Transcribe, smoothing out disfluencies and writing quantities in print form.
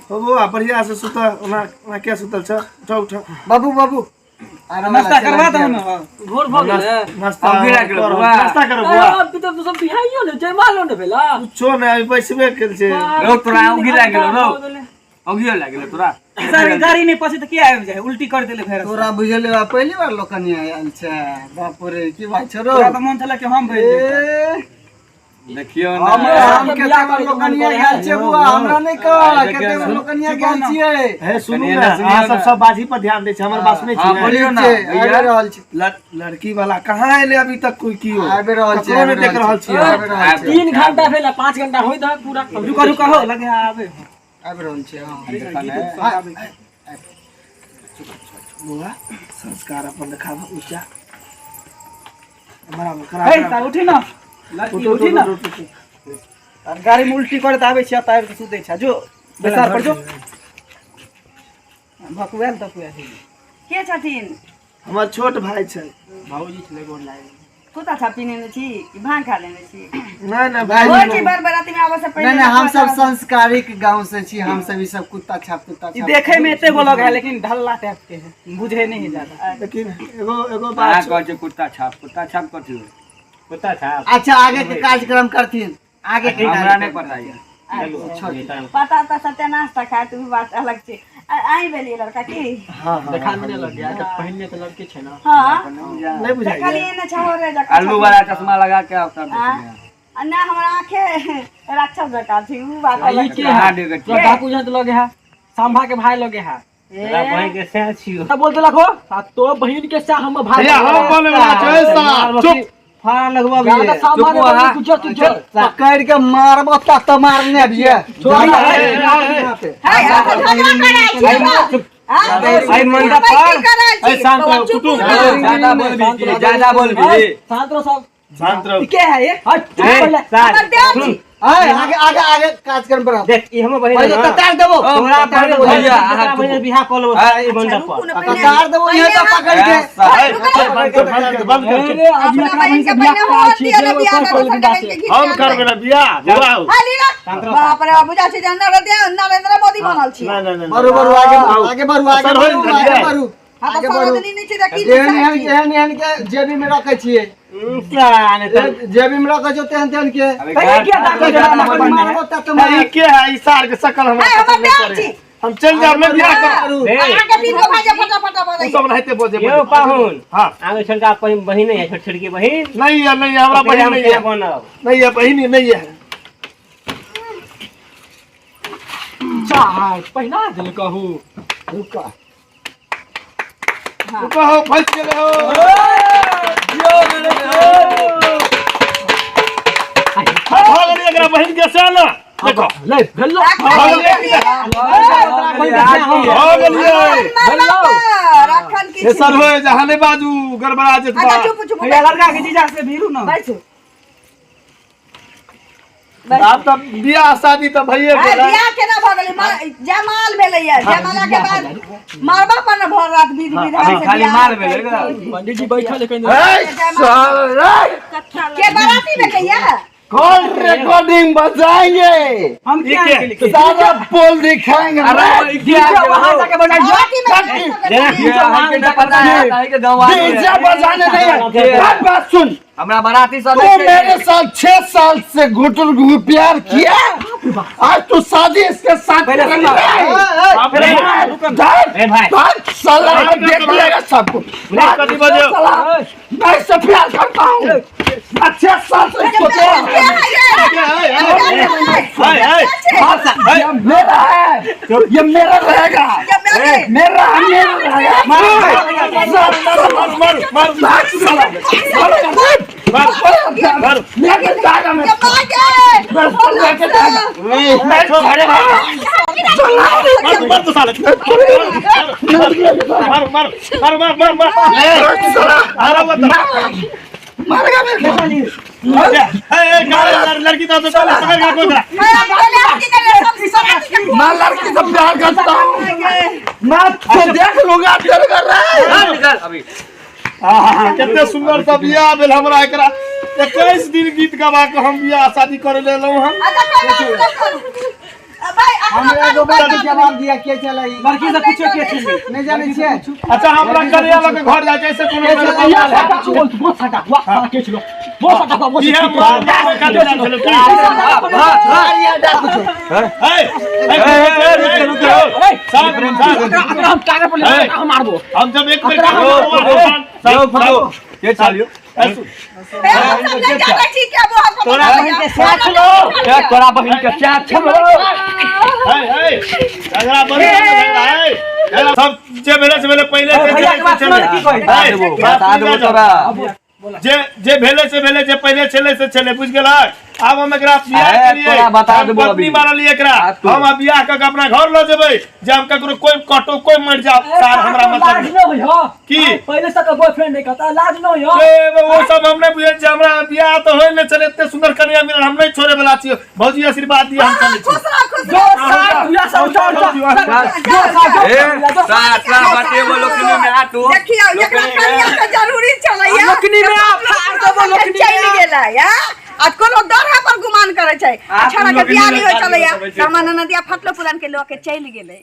हो बौआ, बढ़िया से सुत। ओना ओना किया सुतल छ? उठ उठ। बाबू बाबू, नाश्ता करवा दो ना। भोर भऽ गेलै। नाश्ता हम गिरा गेलौ करो, बौआ। नाश्ता करो बौआ। अभी तऽ सब बिहाइयो ने जयमालो ने भेला। कुछो नहि, अभी बैसबे केल छै। रौ, तोरा औंघी लागि गेलौ रौ, औंघियो लागि गेलौ तोरा। सर, गाड़ी नहि पसी तऽ किया आबि जाइ? उल्टी कर देले भेड़। तोरा बुझल बा, पहली बार लोकनिया आयल छै। बाप रे, की बात छै रौ? तोरा तऽ मन छलै कि हम भरि ए, देखियौ ने। हमरा हम कते बार लोकनिया गेल छियै बुआ, हमरा नहि कह, कते बार लोकनिया गेल छियै। हे, सुनू कनिए ने। ने, सुनियौ अहाँ सब ने। सब बाजी पर ध्यान दै छै, हमर बात सुनै हाँ, छियै? बोलियौ ने छै, भैया। आबि रहल छै। लड़की वाला कहाँ एले अभी तक? कोई कियो आबि रहल छै। ककरो आबि नहि देख रहल छै, छियै। आबि रहल छै। 3 घंटा भेला, 5 घंटा होइत है पूरा। रुका रुका हो लगे आबे। आबि रहल छै, हँ। बौआ, संस्कार अपन देखाबऽ ऊँचा बराबर करा। हे साल, उठी ना लड़की, उठ, उठ, उठी ना। उठ, उठ, उठ। आर गाड़ी में उल्टी करैत आबै छै, आबि कऽ सुतै छै। जो बैसार पर जो, भकुआयल तकुआयल। के छथिन? हमर छोट भाई छै। कुत्ता छाप पीने छी कि भांग खा लेने छी? नहि नहि भाई। होइ छै बर बराती में आबऽ से पहिले। नहि नहि, हम सब संस्कारिक गांव से छी, हम सब ई सब कुत्ता छाप कुत्ता ई छाप। देखे में एते गो लग है, लेकिन ढल्ला टाइप के है, बुझे नहीं है ज्यादा। लेकिन एगो एगो अहाँ बात कहै छै कुत्ता छाप, कुत्ता छाप कथी होइ? कुत्ता छाप। अच्छा, आगे के कार्यक्रम करथिन, आगे के हमरा नहि कार्यक्रम। पता यऽ। पता तऽ सत्यानाश तक खाय तऽ बात अलग छै। आई भेलियै लड़का की? हाँ। देखा में नहि लग गया तऽ पहिने तऽ लड़के छै ने। हाँ। नहि बुझाइया। देखलियै ने, छहोरे जकाँ। आलू वाला चश्मा लगा के आओ तब। हाँ? आ ना, हमर आँखे राक्षस जकाँ छै, उ बात आ ई अलग के छै। है? कहाँ देखै तोरा छियै? डाकू जहाँ लगे है, सांभा के भाई लगे है। तोरा बहिन के सैह छियौ। तब बोल देलक हो आ तो बहिन के सा हम भाई। भैया, हम बोले वाला छै साला, चुप। फाड़ा लगबा भी। ज्यादा सांभा चुप ने अहाँ। गुजर तुजर। पकड़ के मारबो तत मारने अभिये। है, अहाँ झगड़ा करै छियै ने? हाँ? एहि मंडप की पर करै छी? ऐ, शांत बौआ, रहो, चुप कुटुम्ब। ना। ज्यादा बोलबी की? ज्यादा बोलबी? शांत रहो सब। शांत रहो। ई के है ये? हट, चुप पहिले। हमर देव छी। आए, आगे आगे आगे कार्यक्रम पर देख, ई हमर बहिन पहिले है ना। ततार देबो। तोरा ततार बहिन देबो। भैया, तोरा अहाँ बहिन के बियाह कऽ लेबो एहि अच्छा, मंडप रुकू पर। ने पहिले। ततार देबो यहाँ तो पकड़ के। ए, बंद कर, बंद कर, बंद कर, चुप। अरे, आज अपना एकरा बहिन बहिन के से बियाह पहिने कराय होर छियै, दिअ ने जे बियाह ओकर में पहिले दोसर के बियाह बहिन के छै। घीच हम के करबै आनबै। ने बियाह बौआ? हाली ना। बाप रे बाप, बुझा छै जे नरेंद्र मोदी बनल छी। नहि नहि नहि। बढ़ू बढ़ू, आगे बढ़ू, आगे बढ़ू, आगे सर, होई बढ़ू, आगे जाए। बढ़ू। हम आगे तऽ बढ़ू। सरोजनी नहि छी तऽ की एहन बुझाइ एहन छी? एहन एहन के जेबी में रखे छियै। साला ने तऽ जेबी में रखे छौ तेहन तेहन के। अभी कहिए किया डाकू ज्यादा ज्यादा मारबो बोलने है? तत ई मार। के है? ई सार के शकल हमरा है, हमर पसंद नहीं देव पड़े। छी। हम चल जाब ने बियाह कर। करू। हे, अहाँके तीन गो भाई जे फटाफट उ बजैया। सब रहते बोझे। यौ पाहुन। हाँ। आगे छोटका बहिन नहीं है? छोट छोटकी बहिन? नहीं है, नहीं है, हमरा ओकरे बहिन हम नहीं केना है। बनब? नहीं है, बहिन नहीं है। चार पहिना देल कहू। रुका। रुको हो, फंस गेले हो। भऽ गेलै एकरा बहिन के से ना देखो। ले भेलो। भऽ गेलै। भऽ गेलियै। राखन की हे सर, होय जहाँ नहि बाजू, गड़बड़ा जेत अच्छा बात। चुप चुप। भैया, लड़का के जीजा से भीरू ना। बैठू। आब तऽ बियाह शादी तऽ भइए आइ गेलै। बियाह केना भऽ गेलै? जयमाल भेलैया, जयमाला के बाद मरबा पर ने भर रात विध विधान से खाली बियाह मार भेलै गे। पंडित जी बैठल है कहीं। ए, साला, के बाराती भेलैया? कॉल रिकॉर्डिंग बजाएंगे। हम क्या ई के? लिखे? सारा पोल दिखाएंगे। अरे, ई क्या वहां जाके बजाइए। बाराती में ये अहाँके नहि पता है, अहाँके गाँव आदमी है। डीजे बजाने नहीं है। बात बात सुन। हमरा बाराती सब तू मेरे साथ 6 साल से घुटुर घु प्यार किया, आज तू शादी इसके साथ करेंगे। बाप रे। ए भाई। साला, देख लेगा सबको। कथी बजे? साला, मैं इससे प्यार करता हूँ, मैं 6 साल से इसको प्यार हाय हाय। ये मेरा है, ये मेरा रहेगा, मेरा है, मेरा रहेगा। मार मार मार। साला, मार मार। लेके जाएगा मैं, मैं उसको लेके जाएगा, मैं छोड़ेगा। मार मार तो साले, मार मार मार मार मार मार। साला, आ रहा हुआ था। मारेगा मेरे को। ए ए गाड़ी लड़की तो तो पकड़ के कोई मैं लड़की से प्यार करता हूँ, मैं तो देख लूंगा तेरे कर रहा है। निकल अभी। कते सुंदर सा बियाह भेल हमरा। एकरा 21 दिन गीत गवा के हम बियाह शादी करे लेलहुँ हम। भाई अखनो हमरा कानू गोबर के कोई बात जवाब दिया के चलै लड़की से पूछो के छलै नहीं जानै छियै अच्छा हमरा कन्या लऽ के घर जाइ छै ऐसे कोनो या साटा बोल बहुत साटा वाह साला के छलो बहुत साटा बहुत इहे मार मार खातिर जाइ छलै की? ए, ए, ए, ए, रुक, रुक, रुक। साहब, साहब, अकरा हम टांगे पर ले हम मारबो हम जब एक बेर जो फटो के चलियो ए, हम सब नहीं जानै छी के वो हम तोरा बहिन के साथ छलो ए तोरा बहिन के साथ छलो झगड़ा बंद कर दे, ए, सब जे भेलै से भेलै पहिले से भैया के बात सुनो ने की कहै ए, बता देबो तोरा जे जे भेलै से भेलै जे पहिले छलै से छलै बुझि गेलक आब हम एकरा बियाह ए, के लिए तोरा बता हम देबो पत्नी अभी। मारलियै एकरा आ तू। हम अब बियाह कऽ के अपना घर लऽ जेबै जे हम ककरो कोई कटो कोई मरि जाओ सार हमरा मतलब लाज न होई हो की? पहिले से बॉयफ्रेंड नहीं कहता लाज न होई हो ए, वो सब हम नहीं बुझै छियै हमरा बियाह तऽ होइ नहि छलै एते सुन्दर कन्या मिलल हम नहीं छोड़े वाला छियै भौजी आशीर्वाद दिअ हम चलै छी खुश रह खुश जो रह साथ हुआ सब चल चल ए साथ बतेबो लोकनी में आटो देखियौ एकरा कन्या के जरूरी छलैया लोकनी में आ, फाड़ देबो लोकनी में। चलि गेलै या आ कोनो दरहा पर गुमान करै छै आ, छोड़ा के लोकनी बियाह में नहि होइ काज छलैया करबै छै। सामान नदिया फटलो पुरान के लऽ के चलि गेलै।